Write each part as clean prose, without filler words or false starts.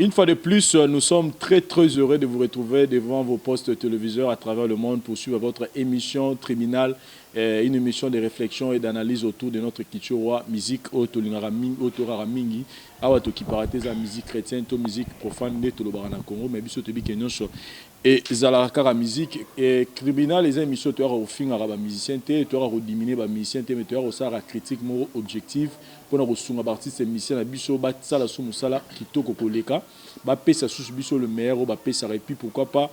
Une fois de plus, nous sommes très très heureux de vous retrouver devant vos postes téléviseurs à travers le monde pour suivre votre émission Tribunal, une émission de réflexion et d'analyse autour de notre culture roi, musique oyo tolingaka mingi, oyo toyokaka mingi. Awa tokipaka te, eza musique chrétienne to musique profane nde tolobaka na Congo, mais biso toyebi ke nyonso ezalaka kaka musique. E Tribunal eza émission toyaka kofingaka bamusicien te, toyaka kodiminuer bamusicien te, mais toyaka kosalaka critique moko objective mpona kosunga baartiste musicien na biso basala su mosala kitoko koleka, bapesa susu biso le meilleur oyo bapesaka. Et puis pourquoi pas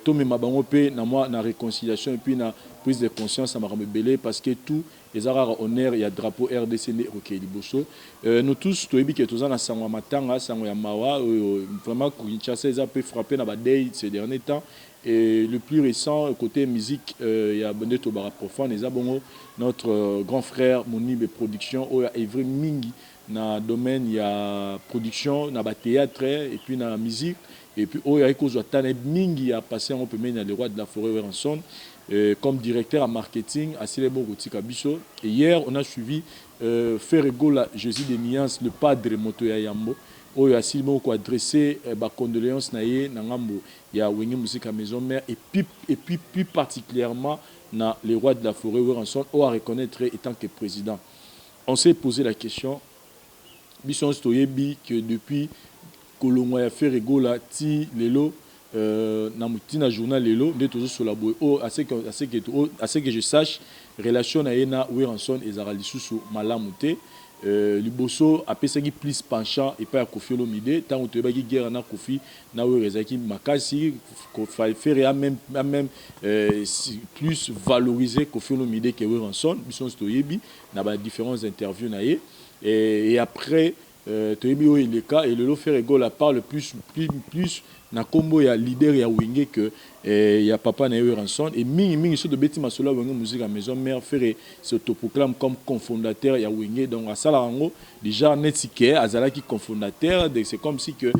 tomema bango mpe na mwa na réconciliation et puis na prise de conscience na makambo ebele, parce que tout eza kaka honneur ya drapeau RDC nde ekokee liboso. Nous tous toyebi ke toza na sango ya matanga, sango ya mawa oyo vraiment Kinshasa eza mpe frappé na badeuil ces derniers temps. Et le plus récent, côté musique ya nde tobaka profane, eza bongo notre grand frère Monibe Production, oyo aœuvré mingi na domaine ya production, na bathéâtre et puis na musique, et puis oyo ayaki kozwa tana mingi ya passé yango pembeni ya le roi de la forêt Werrason comme directeur à marketing. Asili bongo kotika biso. Et hier, on a suivi Ferre Gola, Jésus de Nuance, le padre, moto ya yambo, oyo asili bongo koadresser bacondoléance na ye na ngambo ya Wenge Musica Maison Mère et puis plus particulièrement na le roi de la forêt Werrason, oyo a reconnaître étant que président. On s'est posé la question, biso nyonso toyebi que depuis kolongwa ya Ferre Gola ti lelo, na ntina journal lelo nde tozosola boye oyo, à ce que je sache, relation na ye na Werrason ezalaka lisusu malamu te. Liboso apesaki plus penchant epai ya Kofi Olomide. Ntango toyebaki guerre na Kofi na Wera ezalaki makasi, Ferre a même plus valorisé Kofi Olomide ke Werrason. Biso nyonso toyebi na badifférentes interviews na ye. Et après, toyebi oyo eleka. Et lelo Ferre Gola parle plus na nkombo ya leader ya Wenge que ya papa na ye Werrason. Et mingi mingi, so tobeti masolo ya Wenge Musique ya Maison Mère, Ferre s'autoproclame comme cofondateur ya Wenge. Donc asalaka yango déjà neti ke azalaki cofondateur. C'est comme si que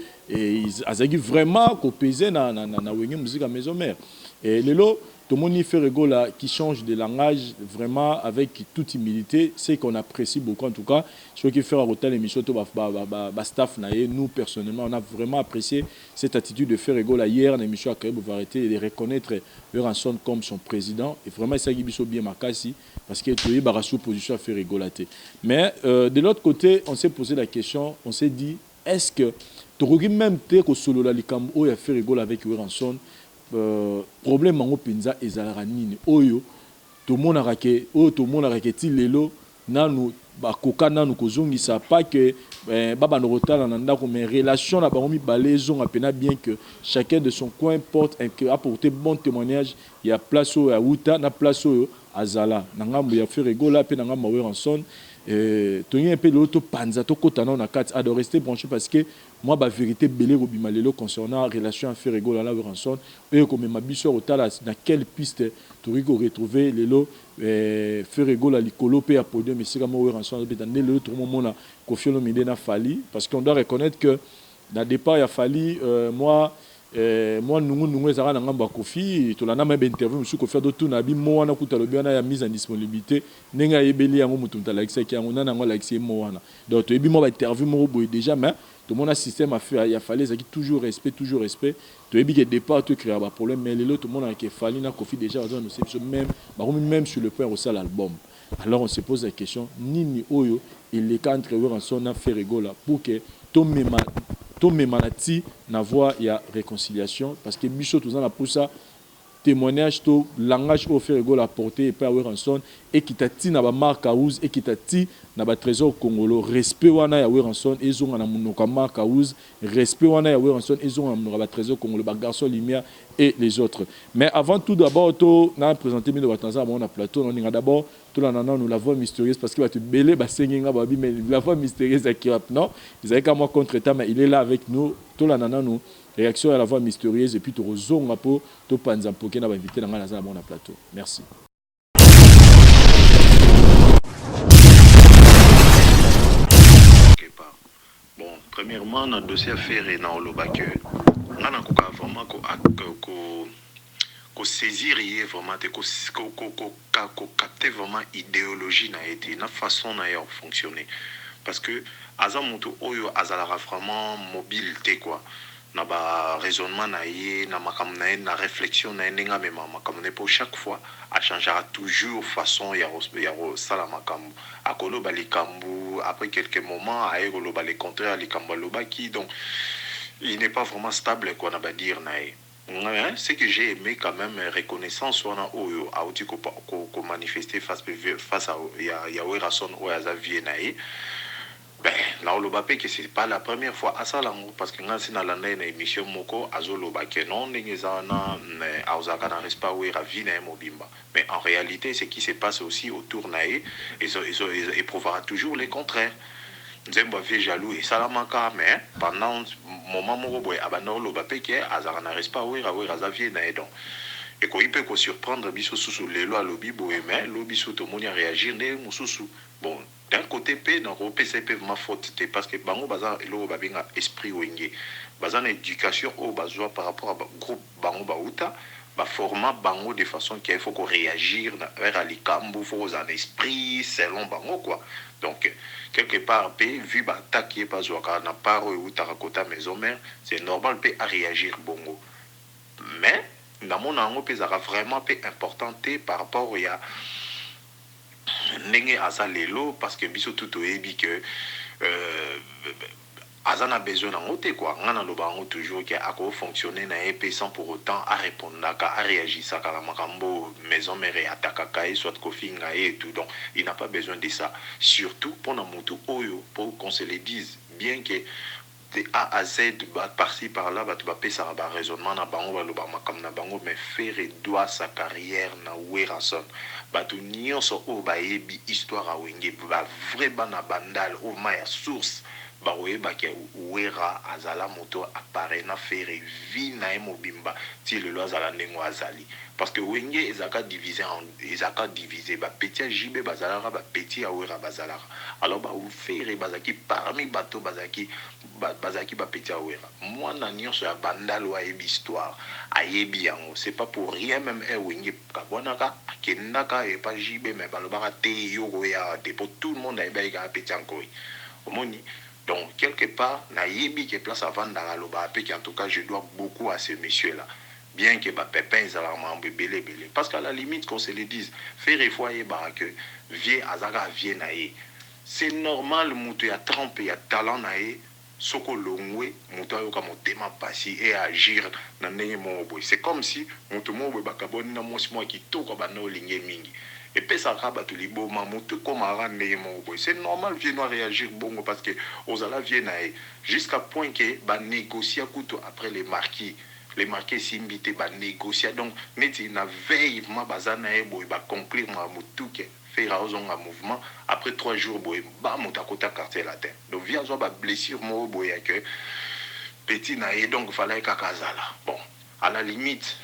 azalaki vraiment kopese na Wenge Musique ya Maison Mère. Et lelo tomoni Ferre Gola qui change de langage vraiment avec toute humilité, c'est qu'on apprécie beaucoup. En tout cas, soki Ferre akotala émission to ba staff na ye, nous personnellement, on a vraiment apprécié cette attitude de Ferre Gola hier na émission ya Karibu Variété, de reconnaître Werrason comme son président. Et vraiment esalaki biso bien makasi, parce que toyebaka sous position ya Ferre Gola te. Mais de l'autre côté, on s'est posé la question, on s'est dit: est-ce que tokoki même te kosolola likambo oyo ya Ferre Gola avec Werrason? Problème yango mpenza ezalaka nini, oyo tomonaka ke ti lelo nanu bakoka nanu kozongisa pa ke babanda kotala na ndako, mais relation na bango mibale ezonga mpena bien, que chacun de son coin porte apporter bon témoignage ya place oyo awuta na place oyo azala, na ngambo ya Ferre Gola mpe na ngambo ya Werrason? Toyei mpe lelo topanza, tokɔta nao na kati. Alors restez branché, parce que mwa bavérité ebele ekobima lelo concernant relation ya Ferre Gola na Werrason, oyo ekomema biso ya kotala na quelle piste tokoki koretrouver lelo Ferre Gola likolo mpe ya podium esika moko Werrason azobeta, nde lelo tokomomona Kofi Olomide na Fally. Parce qu'on doit reconnaître que na départ ya Fally, mwa nungunungu ezalaka na ngambo ya Kofi. Tolanda ma bainterview mosusu, Kofi adotuna bi mo wana kuta alobi wana ya mise en disponibilité, ndenge ayebeli yango, moto moto alakisaki yango, nani yango alakisi ye mo wana. Donc toyebi mwa bainterview moko boye déjà, mais tomona système ya Fally ezalaki toujours respect, toujours respect. Toyebi ke départ tocréa baproblème, mais lelo tomonaka ke Fally na Kofi déjà baza nose biso même, bakomi même sur le point ya kosala album. Alors on se pose la question: nini oyo eleka entre Werrason na Ferre Gola pour que tomema na ti na voie ya réconciliation? Parce que biso toza na posa témoignage to langage oyo Ferre Gola apporté epai ya Werrason ekita ti na bamark House, ekita ti na batrésor Congolo. Respect wana ya Werrason ezonga na monoko ya Mark House, respect wana ya Werrason ezonga na monoko ya batrésor Congolo, bagarçon lumière et les autres. Mais avant tout, d'abord to na présenter bino bato naza bango na plateau. Naninga d'abord tolanda nanu la voix mystérieuse, parce que bato ebele basengi nga babi, mais la voix mystérieuse ya Kirap, non, ezalaki ka mwa contre-temps, mais il est là avec nous. Tolanda nanu réaction ya la voix mystérieuse et puis tokozonga mpo topanza mpoke na bainvité na ngai naza na bango na plateau. Merci. Bon, premièrement, na dossier affaire na oloba ke nga nakoka vraiment kosaisir ye vraiment te, kokapter vraiment idéologie na ye te, na façon na ye ya kofonctionner. Parce que aza moto oyo azalaka vraiment mobile te quoi, na ba raisonnement na ye, na makambo na ye, na réflexion na ye, ndenge amema makambo na ye, mpo chaque fois achangeaka toujours façon ya kosala makambo. Akoloba likambo, après quelques moments aye koloba le contraire ya likambo alobaki. Donc il n'est pas vraiment stable quoi na ba dire na ye. Ouais, ce que j'ai aimé quand même, reconnaissance wana oyo auti komanifester face à ya Werrason oyo aza vieux na ye. Ben, naoloba mpe ke c'est pas la première fois asala yango, parce que ngai nsi nalanda ye na émission moko, azoloba ke non, ndenge eza wana, azalaka na respect Wera vie na ye mobimba. Mais en réalité, ce qui se passe aussi autour na ye éprouvera toujours le contraire. Nzembo ya Vieux Jaloux esalamaka, mais pendant moment moko boye abanda koloba mpe ke azalaka na respect Wera, Wera aza vieux na ye. Donc ekoki mpe kosurprendre biso susu lelo alobi boye, mais lobi so tomoni aréagir nde mosusu. Bon, d'un côté mpe nakopesa ye mpe vraiment faute te, parce que bango baza eloko babenga esprit Wenge, baza na éducation oyo bazwa par rapport à groupe bango bauta, baforma bango de façon qu'il faut koréagir vers ya likambo, faut kozala na esprit selon bango quoi. Donc quelque part mpe, vu baattaque ye bazwaka na part oyo eutaka kota maison mère, c'est normal mpe aréagir bongo. Mais namona yango mpe ezalaka vraiment mpe important te par rapport ya ndenge aza lelo, parce que biso tu toyebi ke aza na besoin nango te quoi. Nga naloba yango toujours ke akofonctionne na ye mpe sans pour autant arépondaka, aréagisaka na makambo maison mère atakaka ye, soit kofinga ye et tout. Donc il n'a pas besoin de ça, surtout mpona motu oyo, pour qu'on se le dise bien, que de A à Z, par-ci par-là, bato bapesaka baraisonnement na bango, baloba makambo na bango, mais Ferre doit sa carrière na Werrason. Bato nyonso oyo bayebi histoire ya Wenge, bavrai bana Bandal oyo ma ya source, bakoyebaki Wera azala moto apare na Ferre vie na ye mobimba ti lelo azala ndenge azali, parce que Wenge ezalaka divisé, ezalaka divisé. Bapetits ya JB bazalaka, bapetits ya Wera bazalaka. Alors baFerre bazalaki parmi bato bazalaki bapetits ya Wera. Mwana nyonso ya Bandalo ayebi histoire, ayebi yango. C'est pas pour rien même e Wenge kabwanaka, akendaka epa JB, mais balobaka te yo koya te, po tout le monde ayebaki kaka petit ya Nkoi. Omoni, donc quelque part nayebi ke place avandaka, alobaka mpe ke en tout cas je dois beaucoup à ce monsieur là, bien que bapépin ezalaka makambo ebele ebele. Parce qu'à la limite, qu'on se le dise, Ferre faut ayebaka que vieux azalaka vieux na ye. C'est normal, moto ya trempe ya talent na ye, soki olongwe, moto ayoka motema mpasi e agir na ndenge moko boye. C'est comme si moto moko boye bakaboni na mwasi moko ya kitoko, banda olinge mingi, epesaka bato liboma, moto ekomaka ndenge moko boye. C'est normal vieux no réagir bongo, parce que ozala vieux na ye jusqu'à point ke banégocia kutu après les marquis, les marquis esimbi te, banégocia. Donc neti na veille vraiment baza na ye boye, baconclure makambo tuke, Ferre azonga mouvement. Après 3 jours boye, ba moto akota Quartier Latin. Donc vieux azwa bablessure moko boye ya ke petit na ye, donc fallait kaka azala. Bon, à la limite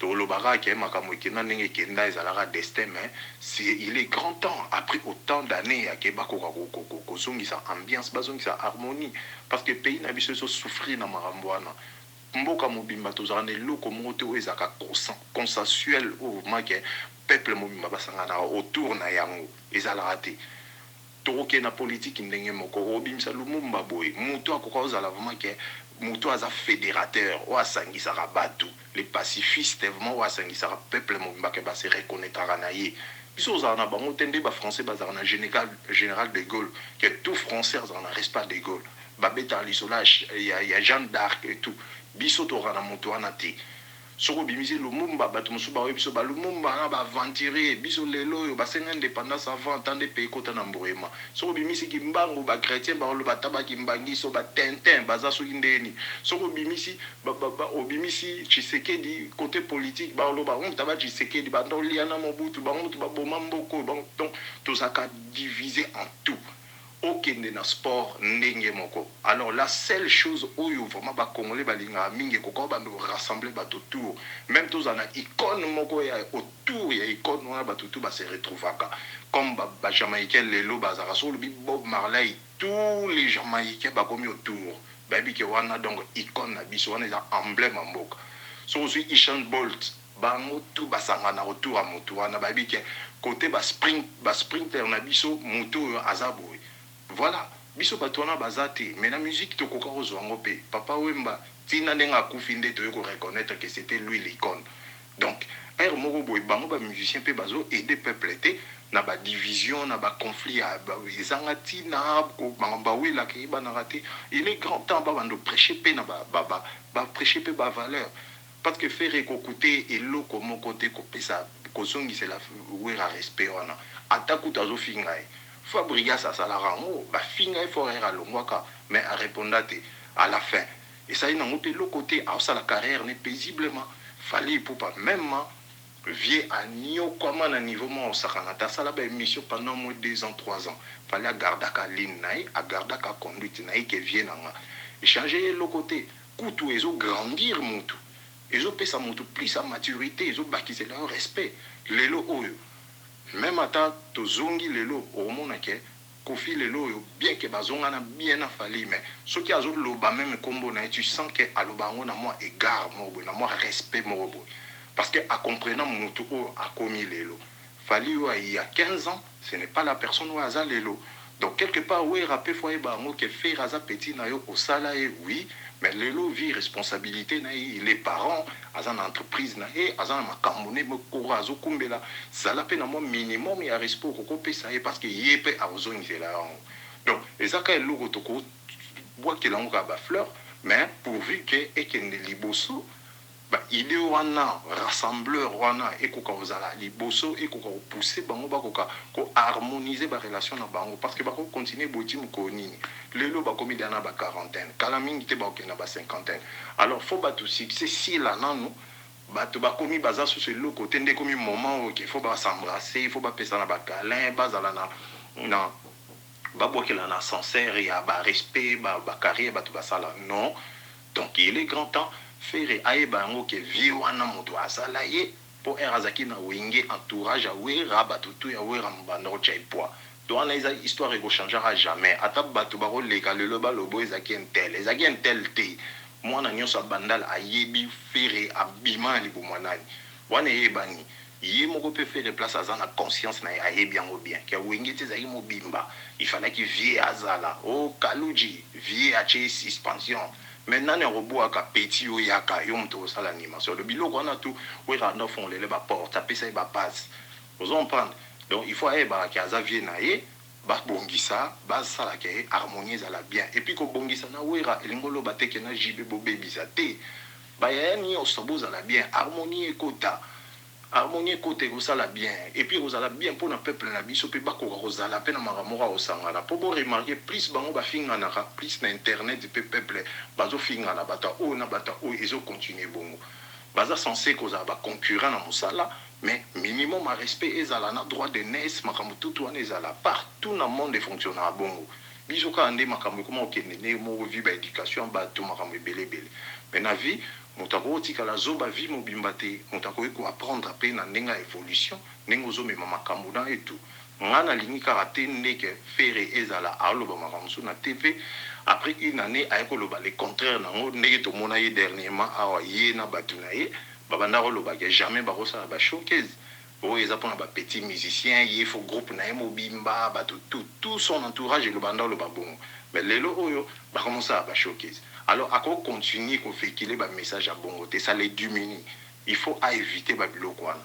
tolobaka ke makambo ekenda ndenge ekenda, ezalaka destin, mais il est grand temps, après autant d'années, yake bakoka kozongisa ambiance, bazongisa harmonie, parce que pays na biso ezosouffrir na makambo wana. Mboka mobimba tozalaka na eloko moko te oyo ezalaka consensuel, oyo make peuple mobimba basanganaka autour na yango, ezalaka te. Tokokende na politike ndenge moko, obimisa Lumumba boye, moto akoka ozala vraiment ke moto aza fédérateur oyo asangisaka bato, le pacifiste vraiment oyo asangisaka peuple mobimba ke base reconnaîtraka na ye. Biso ozala na bango te. Nde bafrançais bazalaka na général de Gaulle, ke tout Français azala na respect de Gaulle, babetaka lisolo ya Jeanne d'Arc et tout. Biso tozalaka na moto wana te. Soki obimisi Lumumba, bato mosusu baoyebi biso baLumumba na baaventurier. Biso lelo oyo basenga indépendance avant temps nde pays ekota na mbrouillement. Soki obimisi Kimbangu, bachrétien baoloba ata bakimbangi so batintin baza soki ndeni. Soki obimisi Tshisekedi, côté politique baoloba mutu ba Tshisekedi banda olia na Mobutu, bango mutu baboma mboko. Donc tozalaka divisé en tout. Okende na sport ndenge moko. Alors la seule chose oyo vraiment bacongolais balingaka mingi, ekoka bando rassembler bato autour, même tozala na icône moko ya autour ya icône wana, bato tu base retrouvaka, comme bajamaïcain lelo bazalaka. So olobi Bob Marley, tous les Jamaïcains bakomi autour, bayebi ke wana donc icône na biso, wana eza emblème ya mboka. Soki ozwi Usain Bolt, bango tu basangana autour ya motu wana, bayebi ke côté basprinter na biso, motu oyo aza boye. Voilà, biso batu wana baza te mais na musique tokoka kozua yango pe. Papa Wemba ti na ndenge akufi nde toye ko reconnaitre que c'etait lui l'icone. Donc heure moko boye bango ba musiciens pe bazo aider peuple te na ba divisions na ba conflits ya ezanga tina, makambo bawelaka eyebanaka te. Il est grand temps babanda ko precher pe na ba ba precher pe ba valeurs parce que Ferre eko couter eloko moko te kopesa kozongisela Werra respect wana ata kutu azofinga ye. Fabrigas asalaka yango bafinga ye fort heure alongwaka mais a reponda te à la fin esali nango pe eloko te aosala carrière ne paisiblement Fally Ipupa meme vieux aniokwama na niveau moko osakana te asala ba emission pendant moins 2 ans 3 ans Fally a gardaka ligne naye a gardaka conduite naye ke vieux nanga echange ye eloko te kutu ezo grandir mutu ezo pesa mutu plus ya maturite ezo bakisela yo respect lelo oyo Meme ata tozongi lelo okomona ke koffi lelo oyo bien que bazongana bien na fally mais soki azo loba meme kombo naye tu sens que aloba yango na mwa egard moko boye na mwa respect moko boye parce que a comprena mutu oyo akomi lelo. Fally oyo il ya 15 ans ce n'est pas la personne oyo aza lelo donc quelque part werra pe faut ayeba yango ke ferre aza petit nayo osala ye oui Mais lelo vie responsabilite na ye il est parent aza na entreprise na ye aza na makambu ne moko azo kumbela zala pe na mwa minimum ya respect okoki kopesa ye parce que ye pe akozongisela yo yango donc eza kaka eloko toko bwakela yango kaka ba fleurs mais pourvu que ekende liboso Ba idees wana, rassembleur wana ekoka kozala liboso, ekoka ko pousser bango bakoka ko harmoniser ba relations na bango parce que bako continuer boye ti mokolo nini? Lelo bakomi dejà na ba quarantaine, kala mingi te bakokende na ba cinquantaine. Alors faut batu succès esila nanu, batu bakomi baza susu eloko te nde ekomi moment oyo que faut ba s'embrasser, faut bapesana ba câlins, bazala na na babwakela na ascenseur ya ba respect, ba carrière batu basala non. Donc il est grand temps Ferre ayeba yango que vieux wana mutu asala ye po heure azalaki na wenge entourage ya werra batu tout ya werra banda kotia ye poids donc wana eza histoire eko changeaka jamais ata batu bako leka lelo baloba oyo ezalaki un tel ezalaki un tel te mwana nionso ya bandal ayebi Ferre abima na libumu ya nani wana eyebani Ye moko pe ferre place aza na conscience naye ayebi yango bien ke wenge ti ezalaki mobimba il fallaki vieux azala oh kaludji vieux atie ye suspension mais nani akobuaka petit yo yaka yo mutu okosala animation donc biloko wana tout werra ando afongolele ba porte apesa ye ba passe ozo comprendre donc il faut ayebaka ke aza vieux naye babongisa basala ke harmonie ezala bien et puis kobongisa na werra elingi oloba te ke na JB bobebisa te Ba yaya nioso bozala bien harmonie ekota harmonie ekota ekosala bien et puis ekozala bien pona peuple na biso pe bakoka kozala pe na makambo moko ya kosangana po bo remarque plus bango bafinganaka plus na internet pe peuple bazo fingana bato ya oyo na bato ya oyo ezo continuer bongo baza cense kozala ba concurrent na mosala mais minimum ya respect ezala na droit d'ainesse makambo tout wana ezala partout na monde e fonctionnaka bongo Biso kaka nde makambo ekoma kokende ndenge moko vu ba education ya batu makambo ebele ebele mais na vie mutu akoki kotikala zoba vie mobimba te mutu akoki ko apprendre pe na ndenge ya evolution ndenge ozo mema makambu na et tout nga na lingi kaka te ndeke Ferre ezala aloba makambo mosusu na TV après une annee aye koloba le contraire nango ndenge tomona ye dernièrement awa ye na batu na ye ba banda koloba ke jamais bakosala ba showcase Oyo eza pona ba petit musicien ye faut groupe naye mobimba batu tout tout son entourage eloba nda oloba bongo mais lelo oyo bakomi osala ba showcase alors ako continuer ko vehiculer ba message ya bongo te ça le diminue il faut a eviter ba biloko wana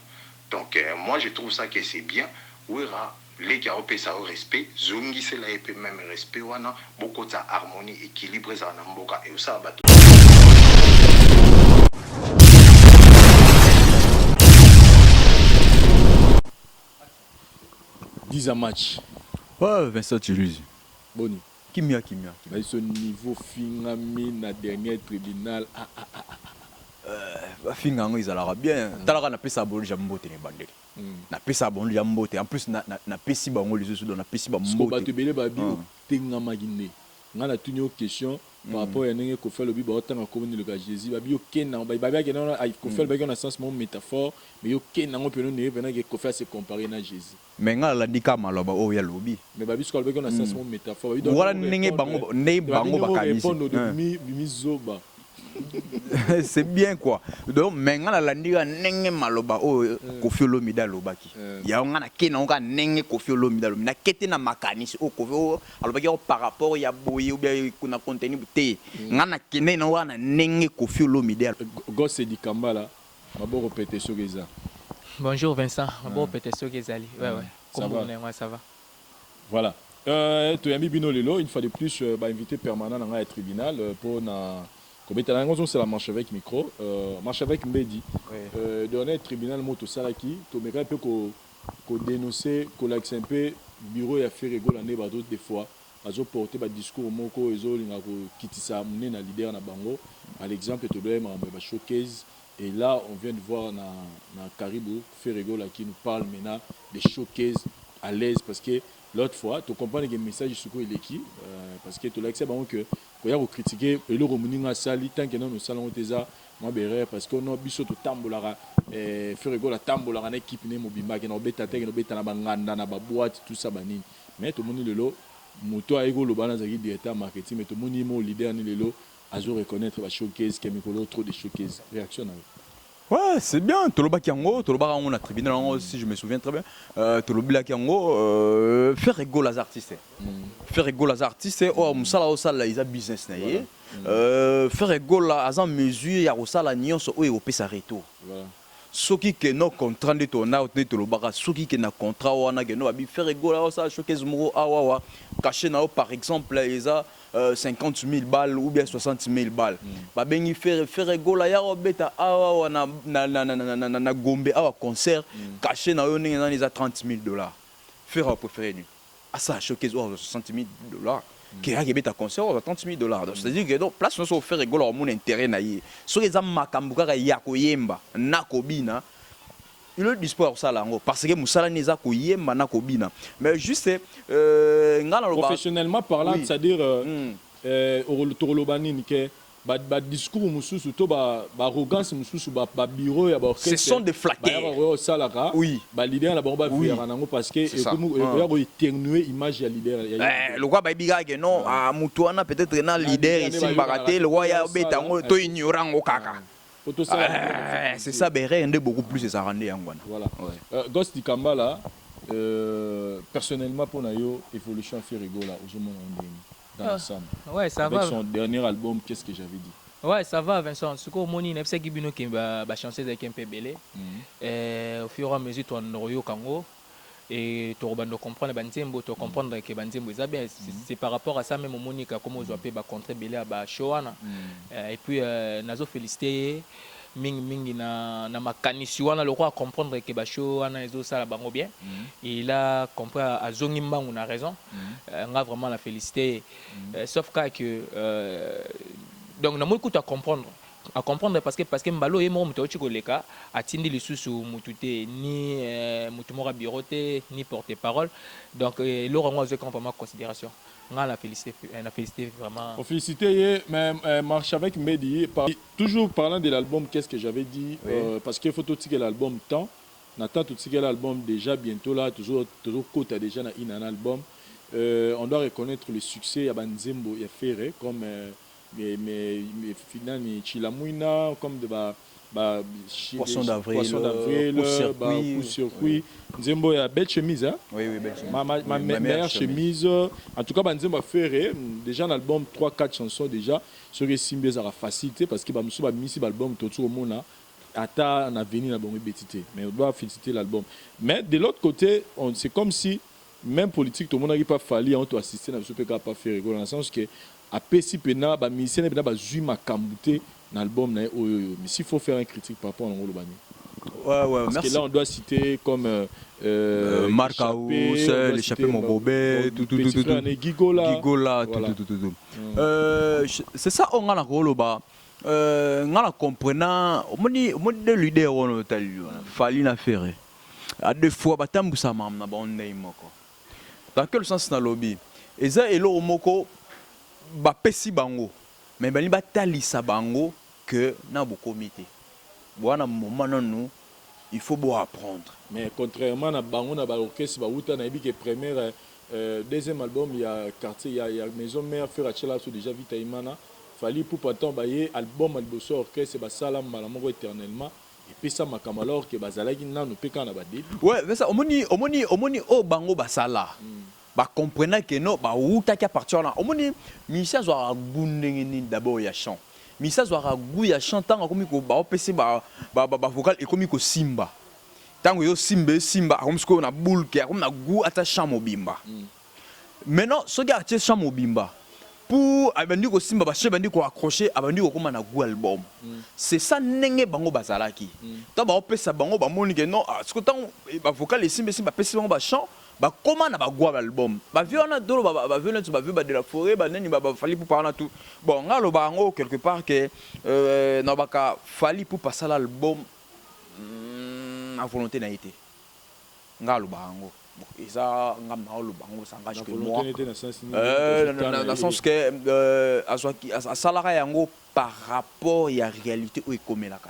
donc moi je trouve ça que c'est bien werra leki ao pesa yo respect zongisela ye pe meme respect wana bokotisa harmonie equilibre ezala na mboka eosala batu Diza match. Ouais, Vincent Chiluzi. Boni. Kimia, kimia. kimia. Biso niveau fingami na dernier tribunal. Ah, ah, ah, ah. Euh, bafinga yango ezalaka bien. Talaka napesa bango deja mbote na ebandeli. Napesa bango deja mbote. En plus napesi bango lisusu donc napesi ba mbote. Bato ebele babi otengamaki nde. Nga natuni yo question par rapport ya ndenge Koffi alobi baotanga kombo nde ya Jesus babi yo kenda yango babi akenda wana Koffi alobaki na sens moko métaphore mais yo kenda yango pena ondenge pena ke Koffi a se comparer na Jesus. Mais nga nalandi kaka maloba oyo ye alobi. Mais babi soki alobaki na sens moko métaphore babi donc wana ndenge bango ndenge bango bakanisi répondre obimi zoba. C'est bien quoi. Donc mais nga nalandi kaka ndenge maloba oyo Koffi Olomide alobaki. Yango nga nake nango kaka ndenge Koffi Olomide alobi. Nake te na makanisi oyo Koffi oyo alobaki yango par rapport ya boye ou bien na contenu te. Nga nakendaki nango kaka na ndenge Koffi Olomide alobaki. Gosse Dikambala, maboko pete soki eza. Bonjour Vincent, maboko pete soki ezali. Ouais ouais. Ça Kombo va? na yango ça va. Voilà. Toyambi bino lelo une fois de plus ba invité permanent na ngai ya tribunal mpo na kobetela yango ozosala marche avec micro, marche avec Mbedi. Oui. Dernier tribunal moko tosalaki, tomekaki mpe kodénoncer, kolakisa mpe bureau ya Ferre Gola nde bato des fois bazoporte badiscours moko ezolinga kokitisa monene na leader na bango. À l'exemple, todoye makambo ya bashowcase. Et là, on vient de voir na Caribou Ferre Gola qui nous parle maintenant des showcase à l'aise, parce que l'autre fois tu comprends que message sikoyo eleki, parce que tolakisa bango que koya kocritiquer eloko moninga asali tant que nano osala yango te eza mwa berere, parce que no biso totambolaka, Ferre Gola atambolaka na équipe ne mobimba, akende kobeta te, akende kobeta na banganda, na baboîte, tout ça, banini. Mais tomoni lelo moto aye koloba wana azalaki directeur marketing, mais tomoni ye mo leader ni lelo azo reconnaître bashowcase ke mikolo trop de showcase. Réaction na yo? Ouais, c'est bien. Tolobaki yango, tolobaka yango na tribunal yango, si je me souviens très bien. Tolobelaki yango, Ferre Gola aza artiste. Ferre Gola aza artiste, oyo mosala osala eza business na ye. Ferre Gola aza mesure ya kosala nyonso oyo ekopesa retour. Soki ke no contrat nde tona nde tolobaka, soki ke na contrat wana ke no babi Ferre Gola osala showcase moko awawa, cachet na yo par exemple eza 50 000 balles ou bien 60 000 balles. Babengi Ferre, Ferre Gola ya obeta awa na Gombe awa concert, cachet na yo ndenge nani eza 30 000 $. Ferre a préféré nini? Asala showcase oyo 60 000 $ ke ayaki ebeta concert oyo 30 000 $. Donc c'est à dire que donc place nyonso Ferre Gola omona intérêt na ye, soki eza makambo kaka ya koyemba na kobina, il est dispo ya kosala yango, parce que mosala nini eza koyemba na kobina. Mais juste nga naloba Professionnellement parlant, c'est-à-dire tokoloba nini ke badiscours mosusu to baarrogance mosusu, babureau ya Ce sont des flatteurs. Baorchestre osalaka, baleader na bango baveyaka nango, parce que C'est ça. ekoya koéternuer image ya leader. Lokwa bayebi kaka ke non, ah, mutu wana peut-être na leader leader esimbaka te, lokwa ya obeta yango to ignore yango kaka. Po tosala C'est ça, berere nde beaucoup plus ezalaka nde yango wana. Voilà. Ghost Dikambala, personnellement, pour yo, évolution Ferre Gola, ozomona ndenge dans l'ensemble? Ouais, ça Avec va. son dernier album, Qu'est-ce que j'avais dit? Ouais, ça va, Vincent. Sikoyo omoni, nayebisaki bino ke bachanson ezalaki mpe ebele. Au fur et à mesure tobanda koyoka yango et tokobanda comprendre banzembo, tocomprendre ke banzembo eza bien. C'est par rapport à ça même omoni ka komo ozwa mpe bacontre ebele ya bashow wana. Et puis nazofélicité ye mingimingi na makanisi wana, lokola comprendre ke bashow wana ezosala bango bien. Et il a compris, azongi mbangu na raison. Nga vraiment na félicité ye. Sauf kaka que donc namoni kutu à comprendre parce que mbala oyo ye moko moto auti koleka atindi lisusu mutu te, ni mutu moko ya bureau te, ni porte parole. Donc eloko yango azwaki vraiment considération. Nga na félicité vraiment. Pour féliciter ye, mais marche avec Mehdi, toujours parlant de l'album Qu'est-ce que j'avais dit, parce qu'il faut tout tirer l'album temps. Nathan tout tirer l'album déjà bientôt là, toujours toujours kota déjà na in un album. On doit reconnaître le succès ya banzembo ya Ferre comme mais finani Chilamwina, comme de ba Poisson d'avril, Poisson d'avril, Coup ba circuit. Coup circuit, nzembo ya belle chemise, hein? Oui, belle chemise. Ma Oui, meilleure ma meilleure chemise. En tout cas, banzembo ya Ferre déjà un album, 3 4 chansons déjà soki esimbi ezalaka facilité, parce que bamosusu bamisi baalbum totu komona ata na avenir na bango ebeti te. Mais on doit féliciter l'album. Mais de l'autre côté, c'est comme si même politique tomonaki pa Fally yango, toassiste na biso mpe kaka pa Ferre Gola, na sens que apesi mpena bamusicien mpena bazwi makambo te na album na ye oyo oyo. Mais s'il faut faire un critique par rapport à yango, oloba nini? Ouais, Parce merci. que là, on doit citer comme Marc Échappé, House, on doit l'échappé citer, Mobobé, bon, tout, tout, petit tout, frère tout. Né Gigola. Gigola, tout, Voilà. tout, tout, tout, tout. C'est ça, on a la koloba. Nga na comprenant, omoni de leader wana otali wana, Fally na Ferre. À deux fois batambusa makambo na bango ndenge moko. Dans quel sens nalobi? Eza eloko moko bapesi bango, mais balingi batalisa bango que na bokomi te. Bwana moment nanu, il faut bo apprendre. Mais contrairement na bango na baorchestre bauta, nayebi ke première, deuxième album ya quartier ya Maison Mère, Ferre atiela biso déjà Vita Imana. Fally Ipupa ntango baye album ya liboso ya orchestre basala mbala moko éternellement epesa makambo, alors que bazalaki nanu mpe kaka na badébut. Ouais, mais ça, omoni, omoni, omoni oyo bango basala, bacomprenaki ke no bawutaki à partir wana. Omoni, musicien azwaka goût ndenge nini? D'abord ya chant. Musicien azwaka goût ya chant ntango akomi baopesi bavocal, ekomi kosimba. Ntango ezosimba, esimba, akomi sikoyo na boule ke akomi na goût ata chant mobimba. Maintenant, soki atie chant mobimba pour abandi kosimba, bachant ebandi koaccroche, abandi kokóma na goût album. C'est ça ndenge bango bazalaki. Ntango baopesa bango, bamoni ke non, ah, siko ntango bavocal esimba, esimba, bapesi bango bachant, bakóma na bagoût album. Bavieux wana, toloba bavieux neti bavieux ba de la forêt, banani, baFally Ipupa wana, tout bon. Nga aloba yango quelque part ke nalobaka Fally Ipupa asala album na volonté na ye te. Nga aloba yango. Bon, eza nga na oloba yango, ça engage que moi. Na sens que azwaki, asalaka yango par rapport ya réalité oyo ekomelaka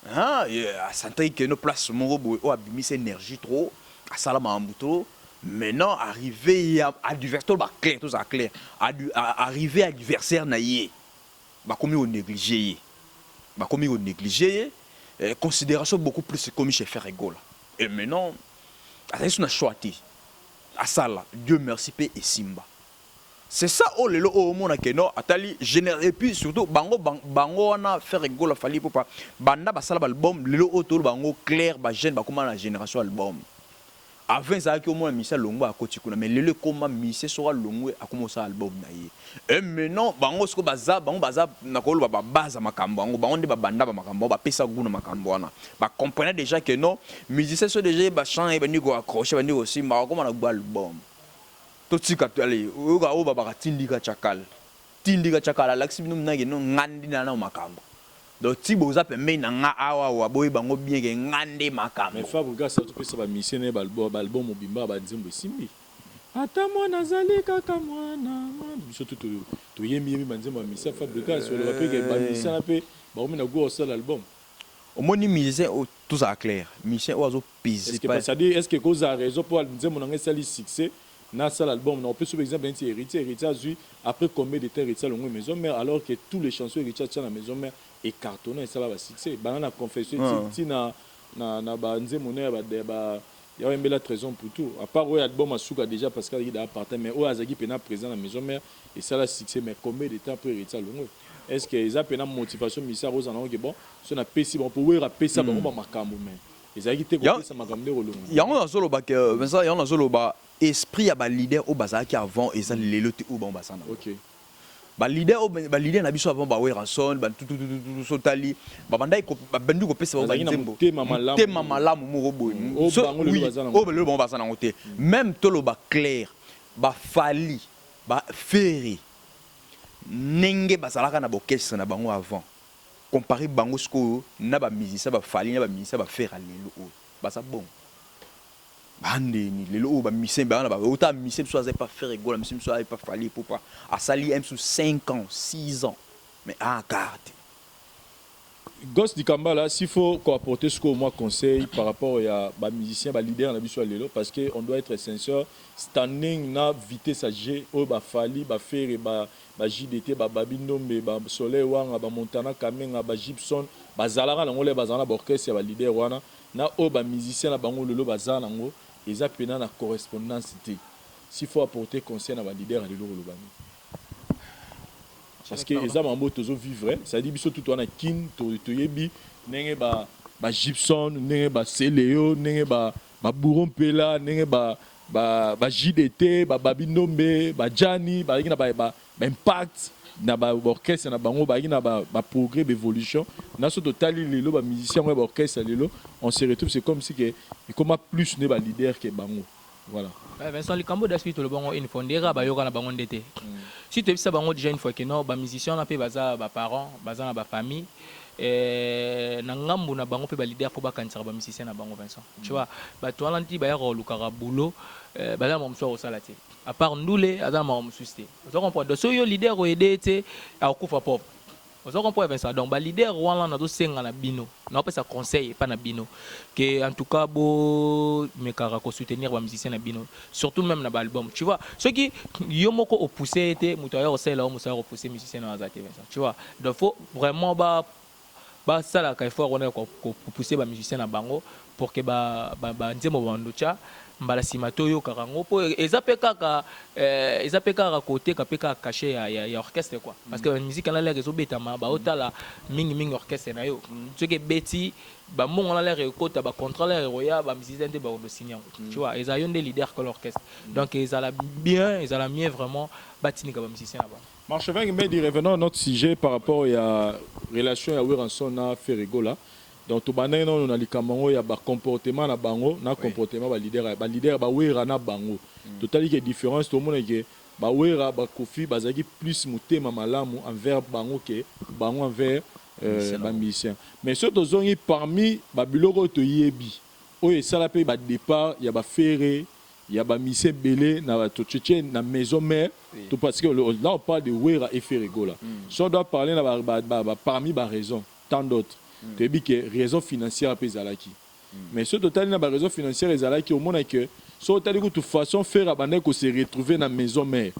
ye. Asantaki ke no place moko boye oyo abimisa énergie trop, asala makambo trop. Maintenant, arrivé ya adversaire, toloba clair, tozala clair, arrivé adversaire na ye, bakomi konéglige ye, bakomi konéglige ye, considération beaucoup plus ekomi chez Ferre Gola. Et maintenant azali so na choix te, asala. Dieu merci mpe esimba. C'est ça oyo lelo oyo omona ke non, atali géné. Et puis surtout bango, bango wana, Ferre Gola, Fally Ipupa, banda basala baalbum, lelo oyo toloba bango clair, bajeune bakóma na génération album. Avant ezalaki omona musicien alongwe, akoti kuna, mais lelo ekóma musicien soki alongwe, akóma osala album na ye. Et maintenant bango sikoyo baza, bango baza na koloba babase ya makambo yango. Bango nde babanda bamakambo yango, bapesa goût na makambo wana. Bacomprenait déjà que non, musicien so déjà bachant ebandi koaccroche, bandi kosimba, bakóma na goût album. Totika, ale oyoka oyo babaka tindika chakal, tindika chakal, alakisi bino minake no nga nde na makambo. Donc ti boza pembeni na nga awa awa, boyeba yango bien ke nga nde makambo. Mais Fabregas atopesa bamusicien na ye baalbum mobimba, banzembo esimbi. Ata mwana azali kaka mwana, biso tu toyembi yembi banzembo ya musicien Fabregas. Oloba mpe ke bamusicien na mpe bakomi na goût osala album. Omoni, musicien oyo, tozala clair, musicien oyo azopese. C'est-à-dire, est ce que kozala raison mpo nzembo na ngai esali succès, nasala album? Na opesi exemple neti Héritier. Héritier azwi après combien de temps? Héritier alongwe Maison Mère, alors que tous les chansons Héritier atia na Maison Mère ecartonne, esala basuccès, banda na Confession ti na banzembo ne ya oyembela Trésor Mputu, à part oyo album asuka déjà parce que azalaki daa partant. Mais oyo azalaki mpena présent na Maison Mère, esala succès. Mais combien de temps après Héritier alongwe? Est ce que eza mpena motivation musicien akozala nango ke bon, so napesi bango, mpo Wera apesa bango bamakambo, mais ezalaki te kopesa makambo nde kolonga? Yango nazoloba ke, Vincent, yango nazoloba, esprit ya baleader oyo bazalaki avant eza lelo te oyo bango baza na. Baleader oyo, baleader na biso avant, baWerrason, batutututu, tali babandaki, babandi kopesa bango banzembo, motema malamu moko boye oyo lelo bango baza nango te. Même toloba clair, baFally, baFerre, ndenge bazalaka na baorchestre na bango avant, compare bango sikoyo na bamusicien baFally, na bamusicien baFerre lelo oyo baza bongo, bandeni lelo oyo bamusicien bana ota musicien biso aza pa Ferre Gola, musicien biso aza pa Fally Ipupa, asali ye biso 5 ans, 6 ans, mais akar te. Gos Dikambala, s'il faut apporter ce que moi conseil par rapport à ba musicien, ba leader na biso lelo, parce que on doit être sincère, standing na vitesse à G oyo ba Fally, ba Ferre, ba JDT, ba Babi Ndombe, ba Soleil Wanga, ba Montana Kamenga, ba Gibson, bazalaka nango le bazala na ba orchestre ya ba leader wana, na oyo ba musicien na bango lelo baza nango, eza pena na correspondance te. S'il faut apporter conseil na ba leader ya lelo, koloba nini? Parce que eza mambo tozovivre, c'est-à-dire biso tutu wana kin toyebi ndenge ba Gibson, ndenge ba Celeo, ndenge ba Bouro Mpela, ndenge ba JDT, ba Babi Ndombe, ba Jani bazalaki na ba impact na baorchestre na bango, bazalaki na baprogrès, baévolution. Na so totali lelo bamusicien yango ya baorchestre lelo, on se retrouve, c'est comme si ke ekoma plus nde baleader ke bango. Voilà. Vincent, likambo da soki toloba yango une fois, ndeka bayoka na bango nde te. Si toyebisa bango déjà une fois ke non, bamusicien wana mpe baza baparent, baza na bafamille na ngambu na bango mpe, baleader mpo bakanisaka bamusicien na bango. Vincent, tu vois, bato wana nti bayaka kolukaka boulot, baza na makambo mosusu ya kosala te à part ndule, aza na makambo mosusu te. Oza comprendre? Donc soki yo leader oyede ye te, akokufa pauvre. Ozo comprendre, Vincent? Donc ba leader wana, nazosenga na bino, naopesa conseil epa na bino que en tout cas bomekaka kosoutenir bamusicien na bino, surtout même na baalbum, tu vois. Soki yo moko opousse ye te, moto aya kosalela yo mosala kopousse musicien na aza te, Vincent, tu vois. Donc faut vraiment ba basalaka effort wana ya kopousser bamusicien na bango pour que banzembo bando tya mbala nsima toyokaka yango, mpo eza mpe kaka koteka mpe kaka cachet ya orchestre quoi, parce que musique wana lere ezobetama, baotala mingimingi orchestre na yo. Soki ebeti, bambongo wana lere ekota, bacontrat lere ekoya, bamusicien nde bakondosigne yango, tu vois. Eza yo nde leader que l'orchestre, donc ezala bien, ezala mieux vraiment batindika bamusicien na bango. Marchevin Medi, revenons à notre sujet par rapport à la relation ya Werrason na Ferre Gola. Donc tobandaki nano na likambo yango ya bacomportement na bango na comportement baleader, baleader bawera na bango. Totali ke différence, tomona ke bawera, bakofi bazalaki plus motema malamu envers bango ke bango envers bamusicien. Mais soki tozongi parmi babiloko oyo toyebi, oyo esala mpe badépart ya baFerre, ya bamusicien ebele na bato tchétché na maison mère, tout parce que là on parle de Wera et Ferre Gola. Si on doit parler na parmi baraison, tant d'autres, toyebi ke raison financière mpe ezalaki. Mais soki totali na baraison financière ezalaki, omona ke soki otali kutu façon Ferre abandaki kose retrouver na maison mère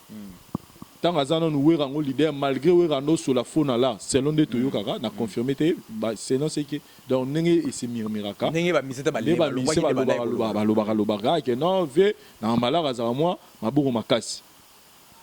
ntango aza nanu Wera yango leader, malgré Wera ando osola fo na la selon nde toyokaka na confirme te, selon seke donc ndenge esemirmiraka. Ndenge bamise te. Nde bamise balobaka lobaka ke non, ve na malaka azala mwa maboko makasi.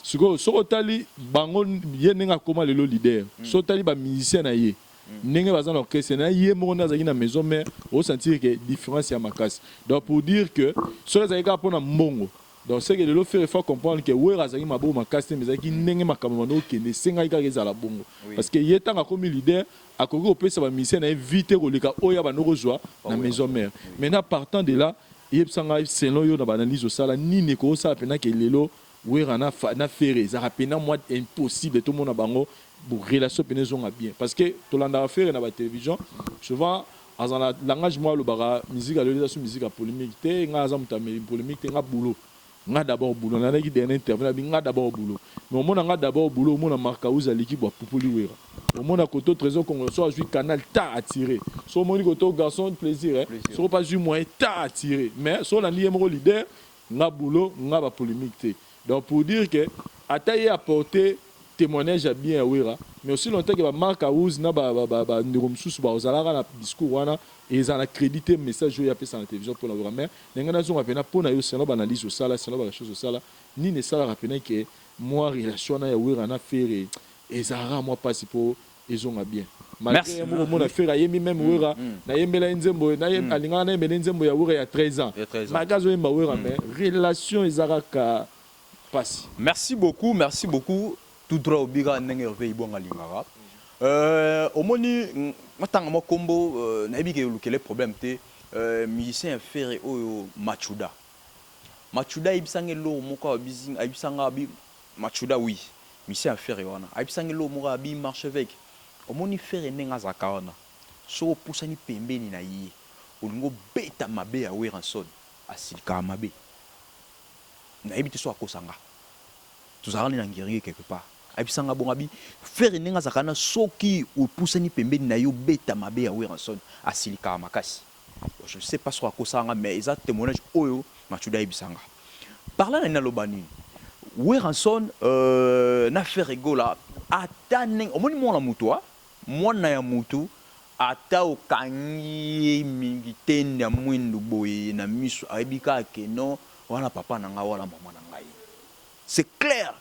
Sikoyo soki otali bango, ye ndenge akóma lelo leader, soki otali bamusicien na ye ndenge baza na orchestre na ye moko nde azalaki na maison mère, osentir ke différence ya makasi. Donc pour dire que soki ezalaki kaka mpona mbongo, donc c'est que lelo Ferre faut comprendre que Wera azalaki maboko makasi te, mais ezalaki ndenge makambo bando okende, esengaki kaka ezala bongo, parce que ye ntango akomi leader, akoki kopesa bamusicien na ye vie te koleka oyo abandi kozwa na maison mère. Maintenant, partant de là, eyebisa ngai, selon yo na baanalyse osala, nini ekosala mpena ke lelo Wera na Ferre ezalaka mpena mwa impossible tomona bango relation mpena ezonga bien? Parce que tolandaka Ferre na batélévision, souvent aza na langage moko, alobaka musique alelo eza so musique ya polémique te, ngai aza moto ya polémique te, nga boulot, nga d'abord boulot. Nalandaki dernier interview nabi nga d'abord boulot, mais omona nga d'abord boulot, omona Markaus aleki bwa pupuli Wera, omona koto Trésor Congo so azwi canal ta attiré, so omoni koto Garçon Plaisir, eh? Soko mpe azwi moyen ta attiré, mais so olandi ye moko leader, nga boulot, nga bapolémique te. Donc pour dire que ata ye apporter témoignage ya bien ya Wera, mais aussi longtemps ke bamark house na bandeko mosusu bazalaka na discours wana, eza na crédit te message oyo apesa na télévision mpona Wera. Mais ndenge nazonga mpena mpo na yo, selon baanalyse osala, selon barecherche osala, nini esalaka mpena ke mwa relation wana ya Wera na Ferre ezalaka mwa mpasi mpo ezonga bien, malgré moko omona Ferre ayembi même Wera, nayembela ye nzembo, alingaka nayembela ye nzembo ya Wera ya 13 ans, malgré azoyemba Wera, mais relation eza kaka mpasi? Merci beaucoup, merci beaucoup. Tout droit obika ndenge Hervé Ibwanga alingaka. Omoni matanga mwa kombo, nayebi ke olukele problème te. Musicien ya Ferre oyo Machuda, Machuda ayebisanga eloko moko, ayebisanga abi Machuda, oui, musicien ya Ferre wana, ayebisanga eloko moko, abi Marchevêque, omoni Ferre ndenge azalaka wana, soki opusani pembeni na ye, olingi obeta mabe ya Werrason, asilikaka mabe. Nayebi te so akosanga, tozalaka nde na ngeringe quelque part, ayebisanga bongo, abi Ferre ndenge azalaka na, soki opusani pembeni na ye, obeta mabe ya Werrason, asilikaka makasi. Je ne sais pas soki akosanga, mais eza témoignage oyo Machuda ayebisanga. Par là nani naloba nini? Werrason na Ferre Gola, ata ndenge omoni mwana motu, a mwana ya mutu, ata okangi ye mingi te ya mwindu boye na miso, ayebi kaka ke non, wana papa na ngai, wana mama na ngai, c'est clair.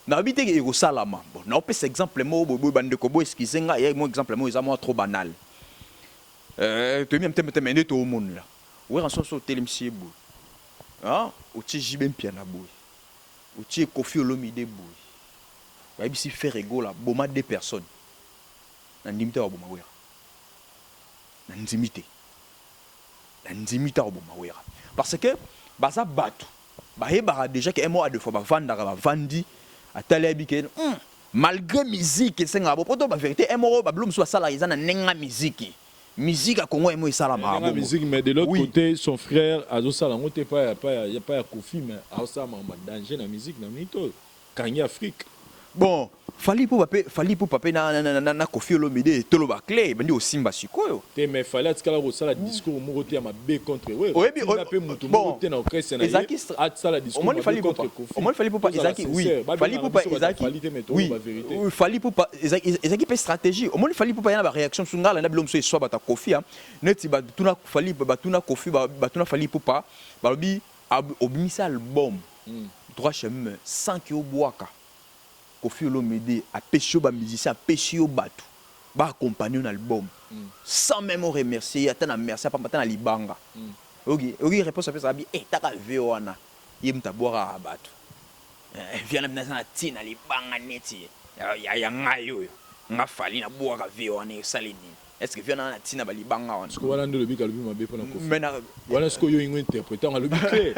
Nayebi te ekosalama. Bon, naopesa exemple moko boye boye, bandeko bo excuse ngai, ye mo exemple moko eza mwa trop banal. Toyebi ya motema te, mais nde toomonela Werrason, so otelemisi ye boye, otie JB Mpiana boye, otie Kofi Olomide boye, bayebisi Ferre Gola boma deux personnes, nandimi te baboma Wera, nandimi te, nandimi te akoboma Wera, parce que baza bato bayebaka déjà ke un mois, deux fois bavandaka, bavandi, atali, ayebi ke malgré musique esengaka bo po to bavérité, un moko babilo mosusu basalaka eza na ndenge ya musique, musique ya Congo emo esalamaka bongo. Musique, mais de l'autre côté son frère azosala yango te, pas ya Kofi, mais azosala makambo danger na musique na minute oyo kangi Afrique. Bon. Fally Ipupa pe Fally Ipupa pe na na na na Koffi Olomide toloba cle ebandi kosimba sikoyo. Te mais Fally atikala kosala discours moko te ya mabe contre Werra. Oyebi Atinda pe mutu moko bon te na orchestre na ye ezalaki asala discours omoni mabe Fally Ipupa contre Koffi. omoni Fally Ipupa Tozala ezalaki oui sincère, Fally babengaka Ipupa biso bato ya ezalaki Fally te mais oui toloba verite. Fally Ipupa ezalaki pe stratégie omoni Fally Ipupa ya na ba réaction mosusu ngai nalanda biloko mosusu eswa bato ya Koffi hein neti batuna Fally batuna Koffi batuna Fally Ipupa balobi obimisi album droit chemin sans que obwaka Koffi Olomide apesi yo ba musiciens apesi yo batu ba accompagner yo na album sans meme o remercier ye ata na merci ya pamba ata na libanga oyoki oyoki reponse apesaka bi eh taka vieux wana ye mutu abuakaka batu eh vieux wana penza aza na tina libanga neti ya ngai oyo nga Fally na buaka vieux wana esali nini est ce que vieux wana aza na tina ba libanga wana Sikoyo wana nde olobi ke alobi mabe pona Koffi mais na wana sikoyo yo olingi o interpreter yango alobi te